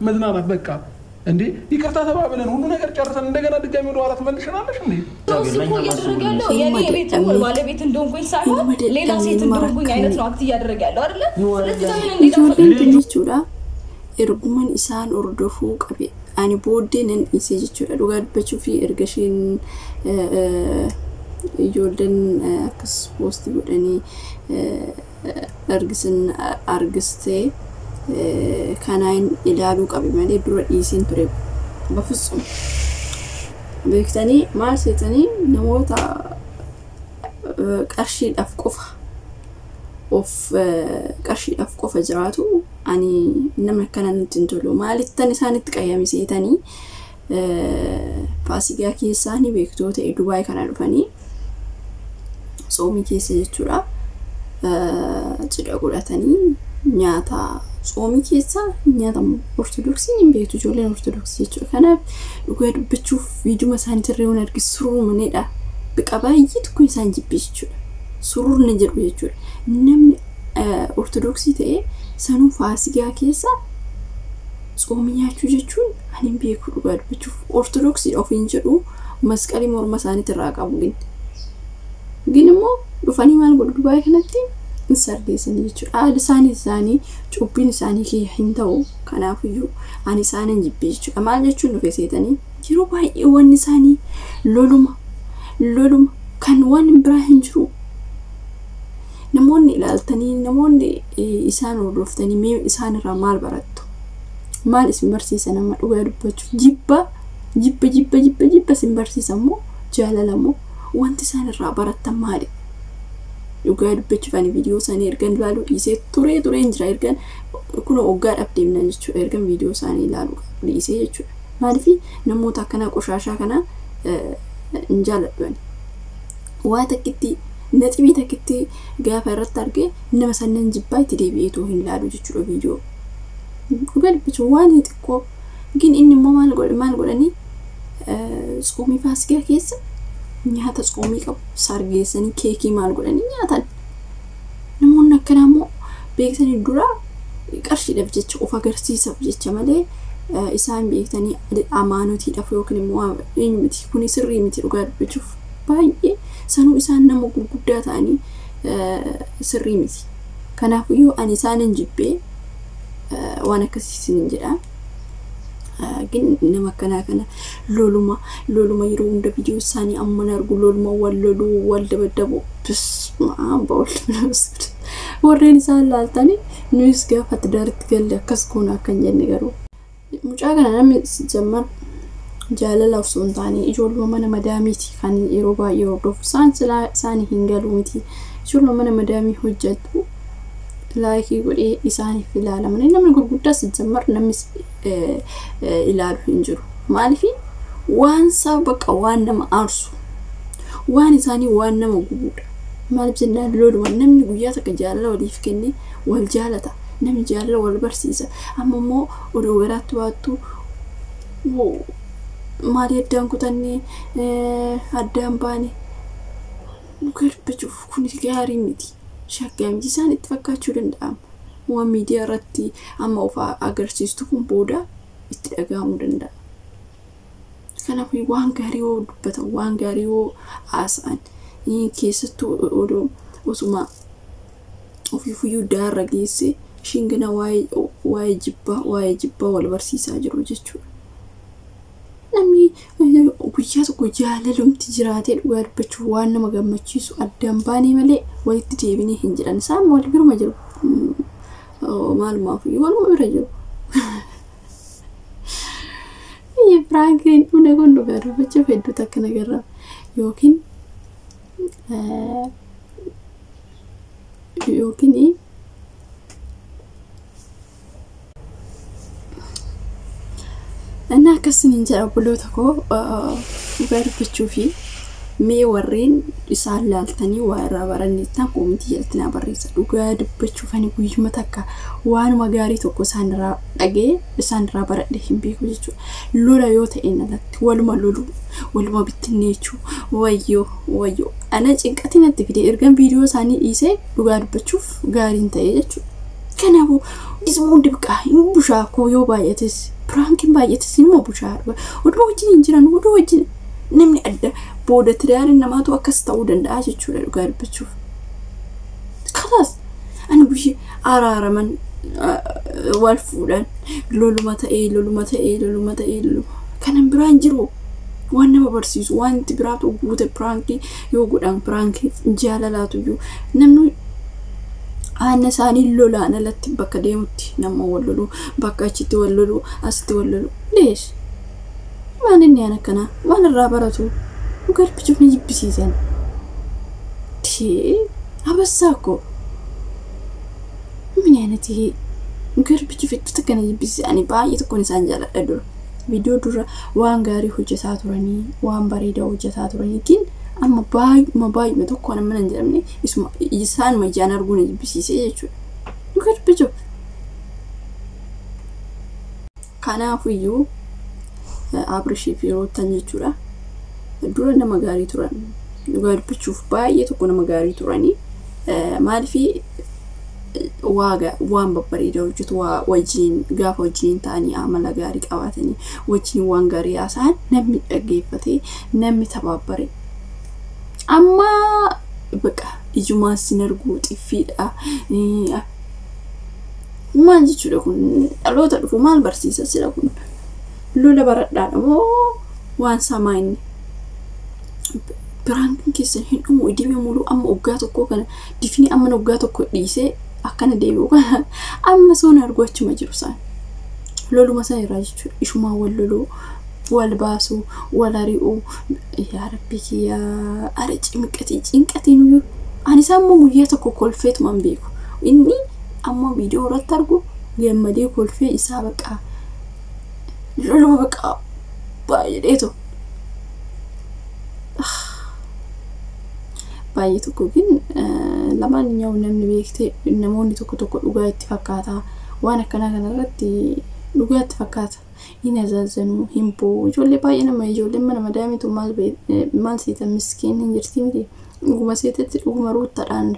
መዝናናት በቃ። እንዴ ይቅርታ ተባብለን ሁሉ ነገር ጨርሰን እንደገና ድጋሚ ወደ ኋላ ትመልሽናለሽ እንዴ? እሱ እኮ እያደረገ ያለው የኔ የቤት ባለቤት እንደሆንኩኝ ሳይሆን ሌላ ሴት እንደሆንኩኝ አይነት ነው act እያደረገ ያለው አይደለ? ስለዚህ ለምን እንዲላ Ijoolleen tun jechuudha erguman isaan hordofuu qabe ani booddee nan dhiise jechuudha. Dhugaa dubbachuu fi erga isheen ijoolleen akkas poostii godhanii argisan argistee kanaan ilaaluu qabe malee dura dhiiseen ture. በፍጹም beektanii maal seetanii namoota qarshiidhaaf qofa of qarshiidhaaf qofa jiraatu ani namni akkana natti hin tolu. Maalittan isaanitti qayyame seetanii faasigaa keessaa ni beektoo ta'e Dubaay kana dhufanii tsoomii keessa jechuudha. Cidha godhatanii nyaata tsoomii keessa nyaata ortodoksii hin beektu ijoolleen ortodoksii jechuudha. Kanaaf dhugaa dubbachuuf viidiyuma isaanii irra yoon arge sururuma Biqa baay'ee tokko isaan jibbe jechuudha. Sururna jedhu jechuudha. Namni ortodoksii ta'e sanuu faasigaa keessa tsoomii nyaachuu jechuun ani hin beeku dhugaa dubbachuuf. Ortodoksii ofiin jedhu masqalii morma isaaniitti irraa qabu gin. Gin immoo dhufanii maal godhu Dubaay kanatti hin sardeessanii jechuudha. Aada isaanii isaanii cubbiin isaanii kiyya hin ta'u. Kanaafiyyuu ani isaan hin jibbe jechuudha. Maal jechuun dhufe seetanii yeroo baay'ee wanni isaanii loluma loluma kan waan biraa hin jiru. Namoonni ilaaltanii namoonni isaan hordoftanii mee isaan irraa maal barattu? Maal isin barsiisa nama dhugaa dubbachuuf? Jibba jibba jibba jibba jibba isin barsiisa immoo jaalala immoo wanti isaan irraa barattan maali? Dhugaa dubbachuuf ani viidiyoo isaanii ergan ilaaluu dhiisee turee tureen jira ergan kun waggaadhaaf deemna jechuudha ergan viidiyoo isaanii ilaaluu dhiisee jechuudha. Maaliif namoota akkanaa qoshaashaa kana hin jaalladhu ani. Waa takkitti naxibii takkitti gaafa irratti argee nama sannan jibbaa itti deebi'eetoo hin ilaalu jechuudha viidiyoo. Dhugaa dubbachuuf waan xiqqoo gin inni immoo maal godhe maal godhanii tsoomii faasigaa keessa nyaata tsoomii qabu sargeessanii keekii maal godhanii nyaatan. Namoonni akkanaa immoo beektanii dura qarshiidhaaf jecha of agarsiisaaf jecha malee isaan beektanii amaanotiidhaaf yookiin immoo eenyu miti kuni sirrii miti dhugaa dubbachuuf baay'ee sanuu isaan nama gurguddaa ta'anii sirrii miti. Kanaafiyyuu ani isaan hin jibbee waan akkasii isiniin jedha. Gin nama akkanaa kana loluma loluma yeroo hunda viidiyoo isaanii amma argu loluma wal loluu wal dabaddabu bismaa ba'ul warreen isaan laaltanii nuyis gaafa tidaaritti galle akkas goona akka hin jenne garuu. Mucaa kana namni jammar jaalala osoo hin taane ijoolluma mana madaamiiti kan yeroo baay'ee hordofu isaan silaa isaanii hin galu miti ijoolluma mana madaamii hojjetu laayikii godhee isaaniif ilaala malee namni gurguddaas jammar namni ilaalu hin jiru. Maaliif waan isaa bakka waan nama aarsu waan isaanii waan nama gubudha. Maaliif jennaan loluma namni guyyaa takka jaalala waliif kenne wal jaalata namni jaalala wal barsiisa. Amma immoo oduu garaatti baattu maali addaan kutannee addaan baane dhugaa dubbachuuf kun gaarii miti. Shakkaa miti isaan itti fakkaachuu danda'ama. Waan miidiyaa irratti amma of agarsiistu kun booda itti dhaga'amuu danda'a. Kanaaf waan gaarii yoo dubbatan waan gaarii yoo haasa'an keessattuu oduu osuma ofiifuyyuu daarra geesse ishiin gana waa'ee jibbaa waa'ee jibbaa wal barsiisaa jiru jechuudha. Namni guyyaa tokko jaalalumti jiraatee dhugaa dubbachuuf waan nama gammachiisu addaan baanee malee walitti deebinee hin jedhan. Isaan wal biruma jiru. Maalumaaf waluma bira jiru. Firaankiin dhumne kun dhugaa dubbachuuf hedduutu akkana garra yookiin yookiin እና akkasiniin jedha obboloota koo dhugaa dubbachuu fi mee warreen isaan laaltanii waa irraa baranneettaan koomitii jalatti naa barreessa. Dhugaa dubbachuuf ani guyyuma takka waanuma gaarii tokko isaan irraa dhagee isaan irraa baradhe hin beeku jechuudha. Lola yoo ta'een alatti waluma lolu waluma bittinneechuu wayyoo wayyoo ana cinqatiin natti fide ergan viidiyoo isaanii dhiisee dhugaa dubbachuuf gaariin ta'e jechuudha. Kanaafuu isuma hundi biqaa hin bushaa koo yoo baay'ates piraankiin baay'ates inuma bushaa oduma wajjin hin jiran oduu wajjin namni adda booda tiraariin namaatu akkas ta'uu danda'a jechuudha dhugaa dubbachuuf. Kalaas ani guyyaa araaraman wal fuudhan loluma ta'ee loluma ta'ee loluma ta'ee loluma kanan biraan jiru waan nama barsiisu wanti biraatu guute piraankii yoo godhan piraankii jaalalaatu iyyuu namni aanna isaanii lolaan alatti bakka deemutti nama wal lolu bakka achitti wal lolu asitti wal lolu leesh waan inni aan akkanaa waan irraa baratu dhugaa dubbachuuf ni jibbisiisan. Tee abassaa koo ምን አይነት ይሄ dhugaa dubbachuuf hedduu takka na jibbisiise ani baay'ee tokkoon isaan jaalladha dura. Viidiyoo dura waan gaarii hojjetaa turanii waan bareedaa hojjetaa turanii kin amma baay'uma baay'uma tokko nama hin jedhamne isuma isaanuma ijaan arguu na jibbisiise jechuudha. Dhugaa dubbachuuf. Kanaafiyyuu Abrishii fi Ruutaan jechuudha. Dura nama gaarii turan dhugaa dubbachuuf baay'ee tokko nama gaarii turanii maaliif waan babbareedaa hojjetu wajjin gaafa wajjin ta'anii amala gaarii qabaatanii wajjin waan gaarii haasa'an namni dhaggeeffatee namni tabaabbare. Amma baqa ijumaan sin arguu xiffiidha. Maal jechuudha kun dhaloota dhufu maal barsiisa sila kun lola baradhaadha moo waan samaa inni piraankiin keessan hin dhumu idimee muluu amma waggaa tokkoo kana difni amma waggaa tokko dhiisee akkana deebi'u kana amma soon argu achuma jiru isaan loluma sana irraa jechuudha ishumaa wal loluu wal baasuu wal ari'uu yaa rabbi kiyyaa ara cinqatii cinqatiin iyyuu ani isaan immoo guyyaa tokko kolfeetumaan beeku inni amma viidiyoo irratti argu gammadee kolfee isaa baqa loluma baqa baay'eetu baay'ee tokko ግን ለማንኛውም namni beektee namoonni tokko tokko dhugaa itti fakkaata waan akkanaa kanarratti dhugaa itti fakkaata hin azaazanuu hin boo'u ijoollee baay'ee nama ijoolleen mana madaamitu maal seeta miskiin hin jirti miti dhuguma seetetti dhuguma ruuttaadhaan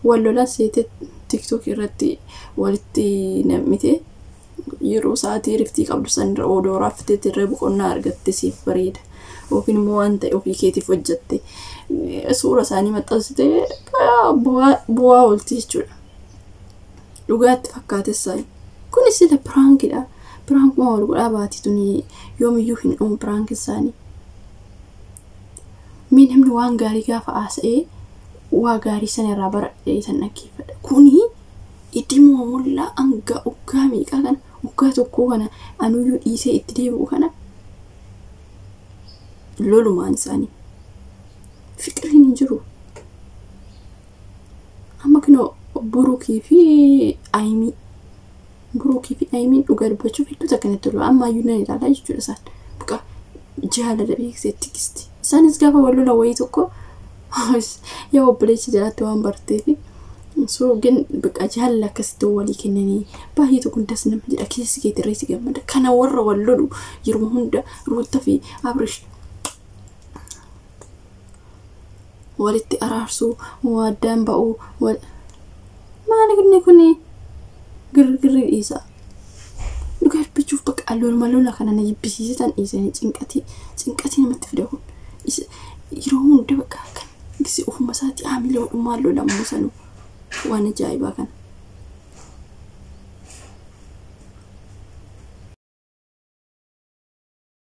wal lolan seete tiktok irratti walitti nam'ite yeroo sa'aatii riftii qabdu sanirra odoo raafteetti irra boqonnaa argatte siif bareeda yookiin immoo waan ta'e ofii keetiif hojjette suura isaanii maxxansite bu'aa oolti jechuudha. Dhugaatti fakkaatessaa. Kunis sila piraankidha. Piraankuma wal godhaa baati tuni yoomiyyuu hin dhumu piraanki isaanii. Mee namni waan gaarii gaafa haasa'ee waa gaarii sana irraa baradhee san dhaggeeffadha. Kuni iddimuu mullaa hanga waggaa meeqaa kana waggaa tokkoo kana anuyyuu dhiisee itti deebi'u kana lolumaan isaanii. Fiqiriin hin jiru. Amma kunoo Burukii fi Ayimii. Burukii fi Ayimiin dhugaa dubbachuuf hedduu takka natti tolu. Amma iyyuu nan ilaalaa jechuudha isaan. Buqa jaalala beeksisee tikisti. Isaanis gaafa wal lola wayii tokko yaa obboleessa jalatti waan barteef so ግን በቃ jaalala akkasitti walii kennanii baay'ee tokko hundas nama jedha keessi keetti irra si gammada. Kana warra wal lolu yeroo hunda Ruuttaa fi Abrish walitti araarsuu waddaan ba'uu maali inni kuni girgirri dhiisa. Dhugaa dubbachuuf bakka loluma lola kana na jibbisiise tan dhiisanii cinqatii cinqatii namatti fida kun yeroo hunda bakka kan gisi ofuma isaatii haamilee hodhumaan lolamuu sanuu waan ajaa'ibaa kana.